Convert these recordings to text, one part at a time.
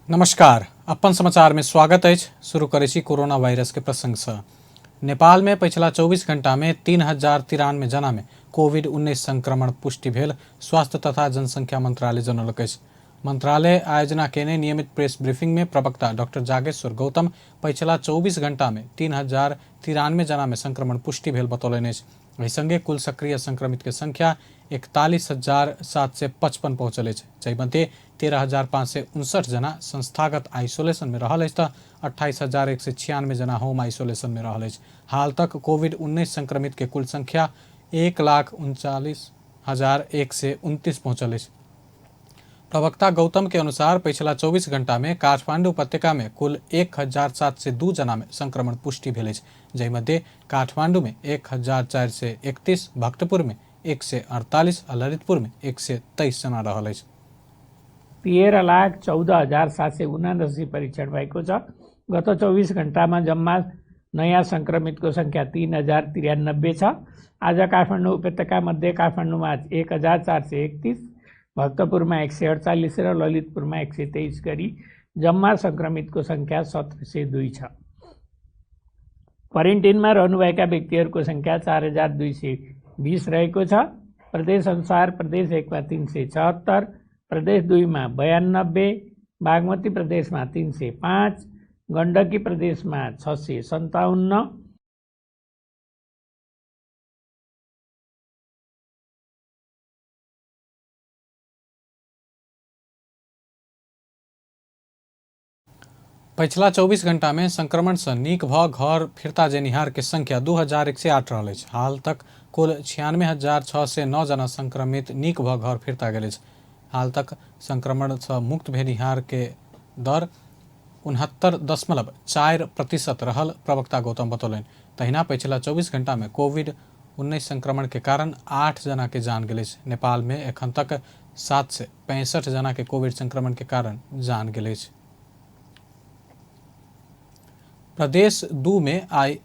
नमस्कार, अपन समाचार में स्वागत अछि। शुरू करै छी कोरोना वायरस के प्रसंग से। नेपाल में पछिला 24 घंटा में 3093 जना में कोविड-19 संक्रमण पुष्टि भेल स्वास्थ्य तथा जनसंख्या मंत्रालय जनौलक अछि। मंत्रालय आयोजना केने नियमित प्रेस ब्रीफिंग में प्रवक्ता डॉक्टर जागेश्वर गौतम पछिला 24 घंटा में 3093 जना में संक्रमण पुष्टि भेल बतौलनि अछि। एहि संगे कुल सक्रिय संक्रमित के संख्या 41,755 पहुंचल अछि, जाहिमध्ये 13,559 जना संस्थागत आइसोलेशन में रहल अछि तऽ 28,196 जना होम आइसोलेशन में रहल अछि। हाल तक कोविड-19 संक्रमित के कुल संख्या 1,39,129 पहुंचल अछि। प्रवक्ता गौतम के अनुसार पछिला 24 घंटा में काठमांडू उपत्यका में कुल 1,702 जना में संक्रमण पुष्टि भेल अछि, जाहिमध्ये काठमांडू में 1,431, भक्तपुर में 148 आ ललितपुर में 123 जना रहल अछि। 13,14,779 परीक्षण भएको छ। गत 24 घण्टामा जम्मा नयाँ संक्रमितको संख्या 3093 छ। आज काठमाडौँ उपत्यका मध्ये काठमाडौँमा 1431, भक्तपुरमा 148 र ललितपुरमा 123 गरी जम्मा संक्रमितको संख्या 1702 छ। क्वारेन्टिनमा रहनुभएका व्यक्तिहरूको संख्या 4220 रहेको छ। प्रदेश अनुसार प्रदेश 1 मा 376, प्रदेश 2 मा 92, बागमती प्रदेशमा 305, गण्डकी प्रदेशमा 657। पछिला 24 घंटा में संक्रमण से नीक भ घर फिरता जेनिहार के संख्या 2108 रहल अछि। हाल तक कुल 96,609 जना संक्रमित नीक भ घर फिरता गेल अछि। हाल तक संक्रमण से मुक्त भेनिहार के दर 69.4% रहल प्रवक्ता गौतम बतौलनि। तहिना पछिला 24 घंटा में कोविड-19 संक्रमण के कारण 8 जना के जान गेल अछि। नेपाल में एखन तक 765 जना के कोविड संक्रमण के कारण जान गेल अछि। प्रदेश 2 में आइ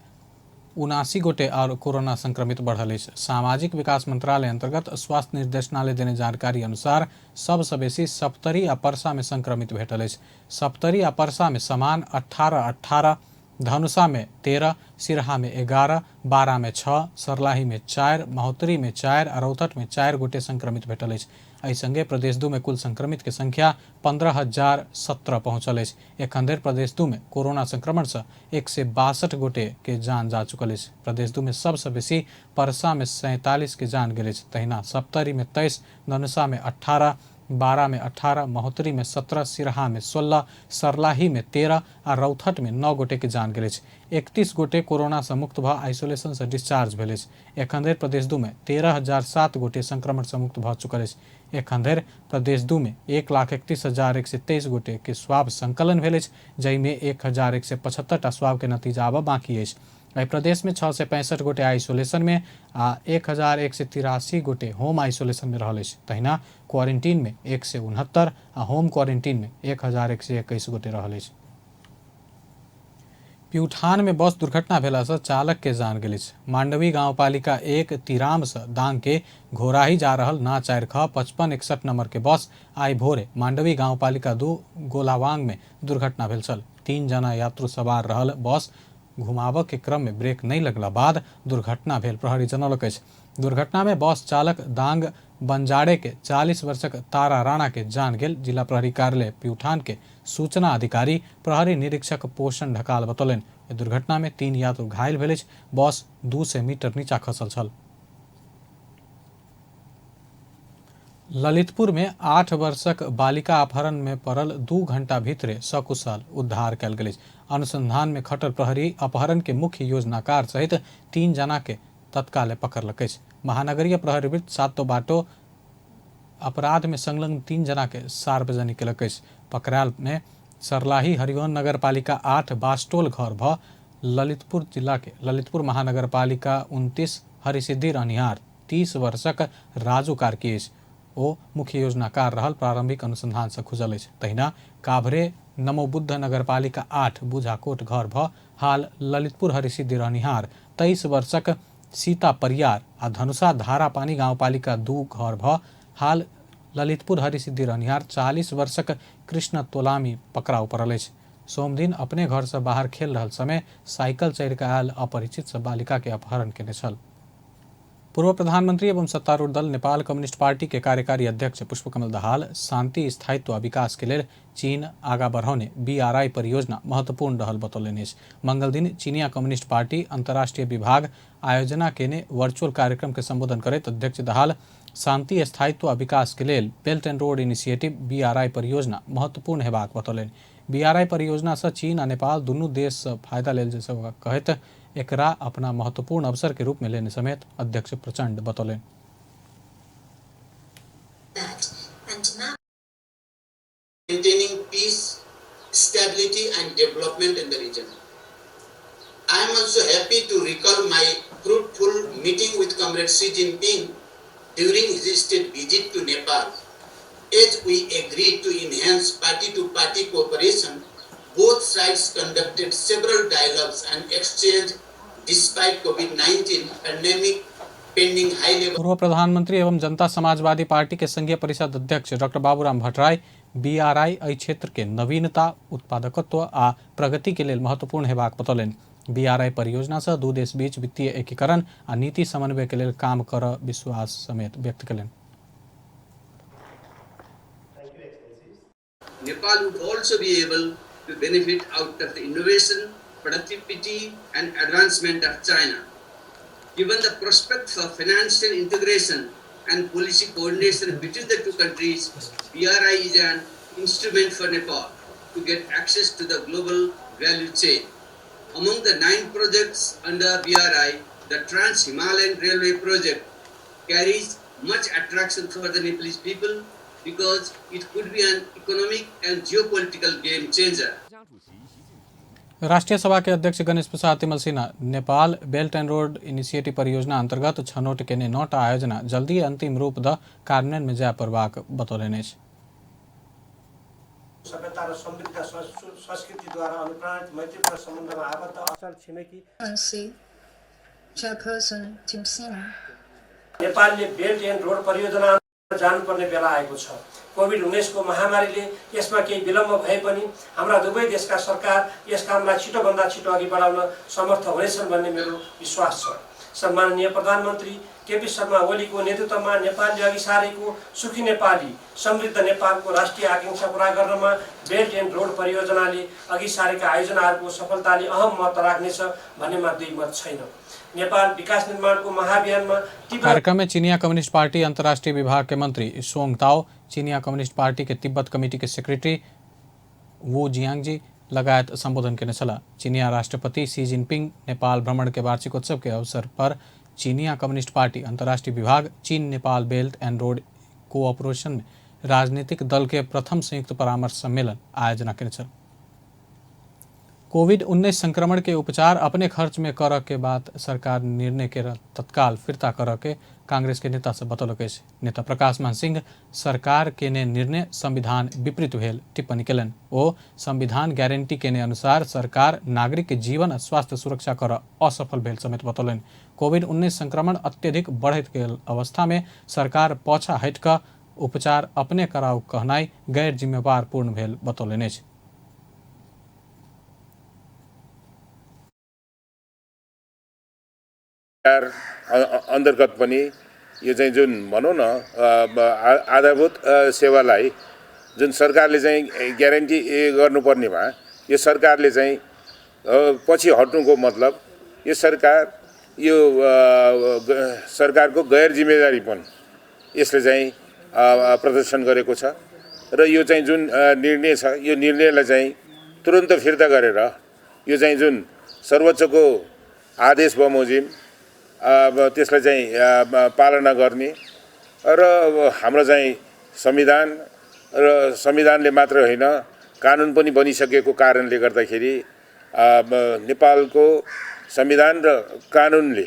79 गोटे और कोरोना संक्रमित बढ़ल अछि। सामाजिक विकास मंत्रालय अंतर्गत स्वास्थ्य निर्देशनालय देने जानकारी अनुसार सबसँ बेसी सप्तरी आ परसा में संक्रमित भेटल अछि। सप्तरी आ परसा में समान 18 18, धनुषा में 13, सिरहा में 11, बारा में 6, सर्लाही में 4, महोत्तरी में 4 आ रौतहट में 4 गोटे संक्रमित भेटल अछि। एहि संगे प्रदेश 2 में कुल संक्रमित के संख्या 15,017 पहुंचल अछि। एखन धरि प्रदेश 2 में कोरोना संक्रमण से 162 गोटे के जान जा चुकल अछि। प्रदेश 2 में सबसँ बेसी परसा में 47 के जान गेल अछि। तहिना सप्तरी में 23, धनुषा में 18, बारा में 18, महोत्तरी में 17, सिरहा में 16, सर्लाही में 13 आ रौतहट में 9 गोटे के जान गेल अछि। 31 गोटे कोरोना से मुक्त भ आइसोलेशन से डिस्चार्ज भेल अछि। एखन धरि प्रदेश 2 में 13,007 गोटे संक्रमण से मुक्त भ चुकल अछि। एखन धरि प्रदेश 2 में 1,31,123 गोटे के स्वाब संकलन भेल अछि, जाहिमे 1,175 टा स्वाब के नतीजा आबऽ बाकी अछि। एहि प्रदेश में 665 गोटे आइसोलेशन में आ 1,183 गोटे होम आइसोलेशन में रहल अछि। तहिना क्वारेंटीन में 169 आ होम क्वारेंटीन में 1,121 गोटे रहल अछि। प्यूठान में बस दुर्घटना भेला से चालक के जान गेल अछि। मांडवी गांवपालिका 1 तिराम से दांग के घोराही जा रहल ना 4 ख 5561 नंबर के बस आइ भोरे मांडवी गांवपालिका 2 गोलावांग में दुर्घटना भेल छल। 3 जना यात्रु सवार रहल बस घुमाबऽ के क्रम में ब्रेक नहीं लगला बाद दुर्घटना भेल प्रहरी जनौलक अछि। दुर्घटना में बस चालक दांग बंजाड़े के 40 वर्षक तारा राणा के जान गेल जिला प्रहरी कार्यालय प्यूठान के सूचना अधिकारी प्रहरी निरीक्षक पोषण ढकाल बतौलनि। एहि दुर्घटना में 3 यात्रु घायल भेल अछि। बस 200 मीटर नीचा खसल छल। ललितपुर में 8 वर्षक बालिका अपहरण में पड़ल 2 घंटा भीतरे सकुशल उद्धार कयल गेल अछि। अनुसंधान में खटल प्रहरी अपहरण के मुख्य योजनाकार सहित 3 जना के तत्काले पकड़लक अछि। महानगरीय प्रहरी वृत्त सातो बाटो अपराध में संलग्न 3 जना के सार्वजनिक केलक अछि। पकड़ायल में सर्लाही हरिओन नगरपालिका 8 बास्टोल घर भ ललितपुर जिला के ललितपुर महानगरपालिका 29 हरिसिद्धि रहनिहार 30 वर्षक राजू कार्की अछि। ओ मुख्य योजनाकार रहल प्रारंभिक अनुसंधान से खुजल अछि। तहिना काभ्रे नमोबुद्ध नगरपालिका 8 बुझाकोट घर भ हाल ललितपुर हरिसिद्धि रहनिहार 23 वर्षक सीता परियार आ धनुषा धारापानी गाउँपालिका 2 घर भ हाल ललितपुर हरिसिद्धि रहनिहार 40 वर्षक कृष्ण तोलामी पकड़ाउ पड़ल अछि। सोमदिन अपने घर से बाहर खेल रहल समय साइकिल चढ़ि कऽ आयल अपरिचित सब बालिका के अपहरण केने छल। पूर्व प्रधानमंत्री एवं सत्तारूढ़ दल नेपाल कम्युनिस्ट पार्टी के कार्यकारी अध्यक्ष पुष्पकमल दाहाल शांति, स्थायित्व आ विकास के लेल चीन आगा बढ़ौने बीआरआई परियोजना महत्वपूर्ण रहल बतौलनि अछि। मंगलदिन चीनिया कम्युनिस्ट पार्टी अंतर्राष्ट्रीय विभाग आयोजना केने वर्चुअल कार्यक्रम के संबोधन करैत अध्यक्ष दाहाल शांति, स्थायित्व आ विकास के लेल belt and road initiative BRI परियोजना महत्वपूर्ण हेबाक बतौलनि। बीआरआई परियोजना से चीन आ नेपाल दुनू देश से फायदा लेल जा सकत कहैत एकरा अपना महत्वपूर्ण अवसर के रूप में लेने समेत अध्यक्ष प्रचंड बतौलनि। Maintaining peace, stability and development in the region. I am also happy to recall my fruitful meeting with Comrade Xi Jinping during his state visit to Nepal. As we agreed to enhance party-to-party cooperation, both sides conducted several dialogues and exchange despite COVID-19 pandemic pending high level. पूर्व प्रधानमंत्री एवं जनता समाजवादी party के संघीय परिषद अध्यक्ष doctor Baburam Bhattarai BRI एहि क्षेत्र के नवीनता, उत्पादकत्व आ प्रगति के लेल महत्वपूर्ण हेबाक बतौलनि। बीआरआई परियोजना से दू देश बीच वित्तीय एकीकरण आ नीति समन्वय के लेल काम कर विश्वास समेत व्यक्त कयलनि। Nepal would also be able to benefit out of the innovation, productivity and advancement of China. Given the prospects of financial integration and policy coordination between the two countries, BRI is an instrument for Nepal to get access to the global value chain. Among the 9 projects under BRI, the Trans-Himalayan Railway project carries much attraction for the Nepalese people because it could be an economic and geopolitical game changer. राष्ट्रीय सभा के अध्यक्ष Ganesh Prasad Timilsina Nepal belt and road initiative परियोजना अंतर्गत छनौट केने 9टा आयोजना जल्दी अंतिम रूप द कार्यान्वयन में जाय पड़बाक बतौलनि अछि। सभ्यता र समृद्ध संस्कृतिद्वारा अनुप्राणित मैत्रीपूर्ण सम्बन्धमा आबद्ध असल छिमेकी नेपालले बेल्ट एन्ड रोड परियोजना जानुपर्ने बेला आएको छ। कोभिड-19 को महामारीले यसमा केही विलम्ब भए पनि हाम्रा दुवै देशका सरकार यस कामलाई छिटोभन्दा छिटो अघि बढाउन समर्थ हुनेछन् भन्ने मेरो विश्वास छ। सम्माननीय प्रधानमन्त्री केपी शर्मा ओलीको नेतृत्वमा नेपालले अघि सारेको सुखी नेपाली समृद्ध नेपालको राष्ट्रिय आकांक्षा पुरा गर्नमा बेल्ट एन्ड रोड परियोजनाले अघि सारेका आयोजनाहरूको सफलताले अहम महत्त्व राख्नेछ भन्नेमा दुई मत छैन। नेपाल विकास निर्माणको महाअभियानमा तीव्र कार्यक्रम में चीनिया कम्युनिस्ट पार्टी अंतर्राष्ट्रीय विभाग के मंत्री सोंग ताओ, चीनिया कम्युनिस्ट पार्टी के तिब्बत कमेटी के सेक्रेटरी वू जियांगजी लगायत संबोधन केने छलाह। चीनिया राष्ट्रपति शी जिनपिंग नेपाल भ्रमण के वार्षिकोत्सव के अवसर पर चीनिया कम्युनिस्ट पार्टी अंतर्राष्ट्रीय विभाग चीन Nepal belt and road cooperation में राजनीतिक दल के प्रथम संयुक्त परामर्श सम्मेलन आयोजना केने छल। कोविड-19 संक्रमण के उपचार अपने खर्च में करऽ के बाद सरकार निर्णय के तत्काल फिर्ता करऽ के कांग्रेस के नेता सब बतौलक अछि। नेता प्रकाश मान सिंह सरकार केने निर्णय संविधान विपरीत भेल टिप्पणी केलनि। ओ संविधान गारंटी केने अनुसार सरकार नागरिक के जीवन आ स्वास्थ्य सुरक्षा करऽ असफल भेल समेत बतौलनि। कोविड-19 संक्रमण अत्यधिक बढ़ैत गेल अवस्था में सरकार पाछा हटि कऽ उपचार अपने कराउ कहनाइ गैर जिम्मेवार पूर्ण भेल बतौलनि अछि। अन्तर्गत पनि यो चाहिँ जुन भनौँ न आधारभूत सेवालाई जुन सरकारले चाहिँ ग्यारेन्टी गर्नुपर्नेमा यो सरकारले चाहिँ पछि हट्नुको मतलब यो सरकार यो सरकारको गैर जिम्मेदारीपन यसले चाहिँ प्रदर्शन गरेको छ र यो चाहिँ जुन निर्णय छ यो निर्णयलाई चाहिँ तुरन्त फिर्ता गरेर यो चाहिँ जुन सर्वोच्चको आदेश बमोजिम अब त्यसलाई चाहिँ पालना गर्ने र हाम्रो चाहिँ संविधान र संविधानले मात्र होइन कानुन पनि बनिसकेको कारणले गर्दाखेरि नेपालको संविधान र कानुनले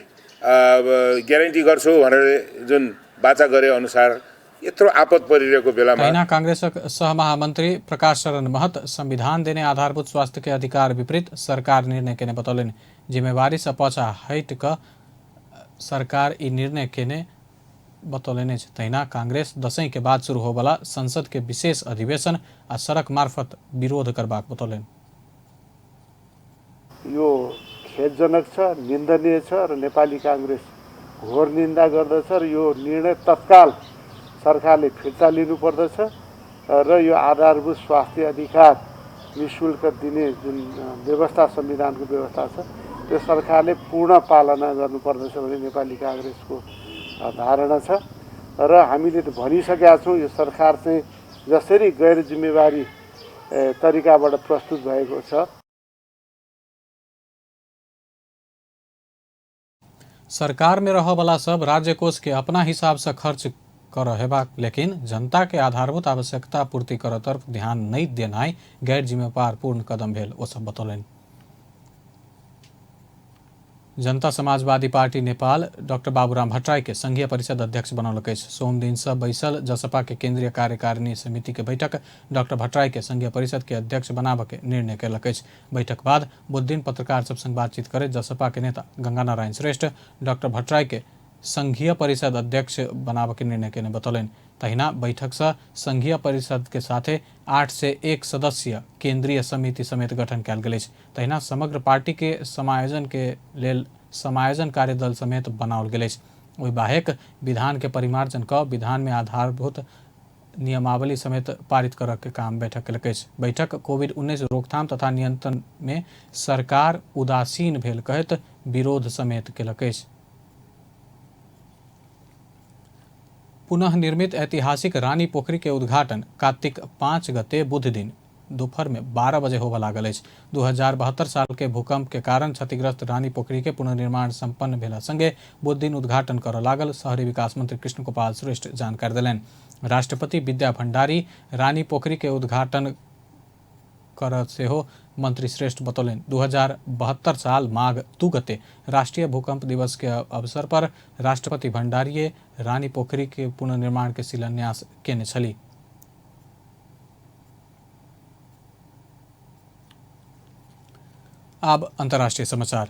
ग्यारेन्टी गर्छु भनेर जुन वाचा गरे अनुसार यत्रो आपत परिरहेको बेलामा तहिना कांग्रेसक सहमहामंत्री प्रकाश शरण महत संविधान देने आधारभूत स्वास्थ्य के अधिकार विपरीत सरकार निर्णय केने बतौलनि। जिम्मेवारी से पाछा हटि कऽ सरकार ई निर्णय केने बतौलनि अछि। तहिना कांग्रेस दशैं के बाद शुरू होबला संसद के विशेष अधिवेशन आ सड़क मार्फत विरोध करबाक बतौलनि। यो खेदजनक छ, निन्दनीय छ र नेपाली कांग्रेस घोर निन्दा गर्दछ र यो निर्णय तत्काल सरकारले फिर्ता लिनुपर्दछ र यो आधारभूत स्वास्थ्य अधिकार निःशुल्क दिने जुन व्यवस्था संविधानको व्यवस्था छ त्यो सरकारले पूर्ण पालना गर्नुपर्दछ भन्ने नेपाली कांग्रेसको धारणा छ। र हामीले त भनिसकेका छौँ, यो सरकार चाहिँ जसरी गैर जिम्मेवारी तरिकाबाट प्रस्तुत भएको छ। सरकार में रहवला सब राज्य कोष के अपना हिसाब से खर्च कर हेबाक, लेकिन जनता के आधारभूत आवश्यकता पूर्ति कर तरफ ध्यान नहीं देनाइ गैर जिम्मेवार पूर्ण कदम भेल ओ सब बतौलनि। जनता समाजवादी पार्टी नेपाल डॉक्टर बाबूराम भट्टराई के संघीय परिषद अध्यक्ष बनौलक अछि। सोम दिन से बैसल जसपा के केंद्रीय कार्यकारिणी समिति के बैठक डॉक्टर भट्टराई के संघीय परिषद के अध्यक्ष बनाबऽ के निर्णय कयलक अछि। बैठक बाद बुधदिन पत्रकार सब संग बातचीत करैत जसपा के नेता गंगानारायण श्रेष्ठ डॉक्टर भट्टराई के संघीय परिषद अध्यक्ष बनाबऽ के निर्णय केने बतौलनि। तहिना बैठक से संघीय परिषद के साथे 801 सदस्य केंद्रीय समिति समेत गठन कयल गेल अछि। तहिना समग्र पार्टी के समायोजन के लेल समायोजन कार्यदल समेत बनाओल गेल अछि। ओहि बाहेक विधान के परिमार्जन क विधान में आधारभूत नियमावली समेत पारित करऽ के काम बैठक केलक अछि। बैठक कोविड-19 रोकथाम तथा नियंत्रण में सरकार उदासीन भेल कहैत विरोध समेत केलक अछि। पुनः निर्मित ऐतिहासिक रानी पोखरी के उद्घाटन कार्तिक 5 गते बुध दिन दोपहर में 12 बजे होबय लागल अछि। 2072 साल के भूकंप के कारण क्षतिग्रस्त रानी पोखरी के पुनर्निर्माण संपन्न भेला संगे बुध दिन उद्घाटन करऽ लागल शहरी विकास मंत्री कृष्ण गोपाल श्रेष्ठ जानकारी देलनि। राष्ट्रपति विद्या भंडारी रानी पोखरी के उद्घाटन कर सेहो मंत्री श्रेष्ठ बतौलनि। 2072 साल माघ 2 गते राष्ट्रीय भूकंप दिवस के अवसर पर राष्ट्रपति भंडारी रानी पोखरी के पुनर्निर्माण के शिलान्यास केने छली। अब अंतर्राष्ट्रीय समाचार।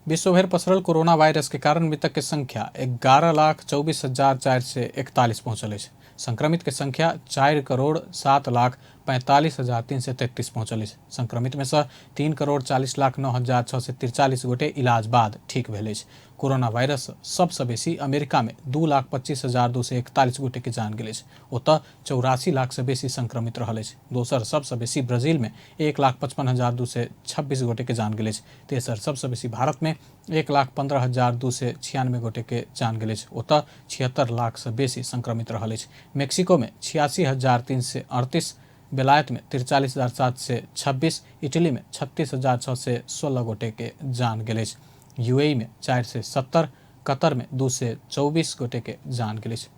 विश्वभर पसरल कोरोना वायरस के कारण मृतक के संख्या 11,24,441 पहुंचल अछि। संक्रमित के संख्या 4,07,45,333 पहुंचल अछि। संक्रमित में से 3,40,09,643 गोटे इलाज बाद ठीक भेल अछि। कोरोना वायरस सबसँ बेसी अमेरिका में 2,25,241 गोटे के जान गेल अछि। ओतऽ 84 लाख से बेसी संक्रमित रहल अछि। दोसर सबसँ बेसी ब्राजील में 1,55,226 गोटे के जान गेल अछि। तेसर सबसँ बेसी भारत में 1,15,296 गोटे के जान गेल अछि। ओतऽ 76 लाख से बेसी संक्रमित रहल अछि। मेक्सिको में 86,338, बेलायत में 43,726, इटली में 36,616 गोटे के जान गेल अछि। यूएई में 470, कतर में 224 गोटे के जान गेल अछि।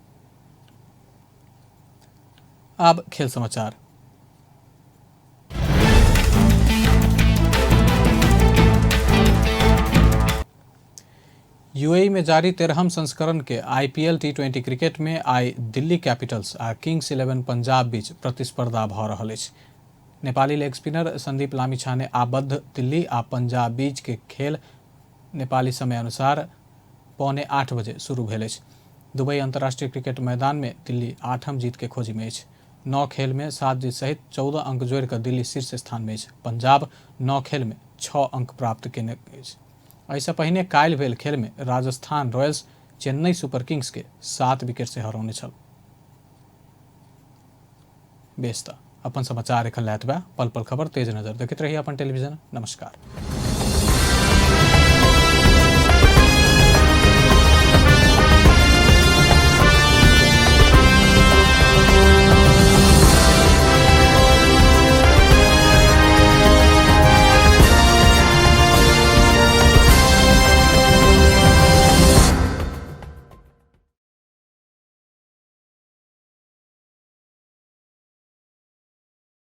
अब खेल समाचार। यूएई में जारी 13म संस्करण के आईपीएल टी20 क्रिकेट में आई दिल्ली कैपिटल्स आ किंग्स 11 पंजाब बीच प्रतिस्पर्धा भऽ रहल अछि। नेपाली लेग स्पिनर संदीप लामिछाने आबद्ध दिल्ली आ पंजाब बीच के खेल नेपाली समय अनुसार 7:45 बजे शुरू भेल अछि। दुबई अंतर्राष्ट्रीय क्रिकेट मैदान में दिल्ली 8म जीत के खोजी में अछि। 9 खेल में 7 जीत सहित 14 अंक जोड़ि कऽ दिल्ली शीर्ष स्थान में अछि। पंजाब 9 खेल में 6 अंक प्राप्त केने अछि। एहिसँ पहिने काल्हि भेल खेल में Rajasthan Royals Chennai super Kings के 7 विकेट से हरौने छल। बेस तऽ अपन समाचार एखन लए एतबे। पल पल खबर तेज नजर देखैत रही अपन टेलीविजन। नमस्कार।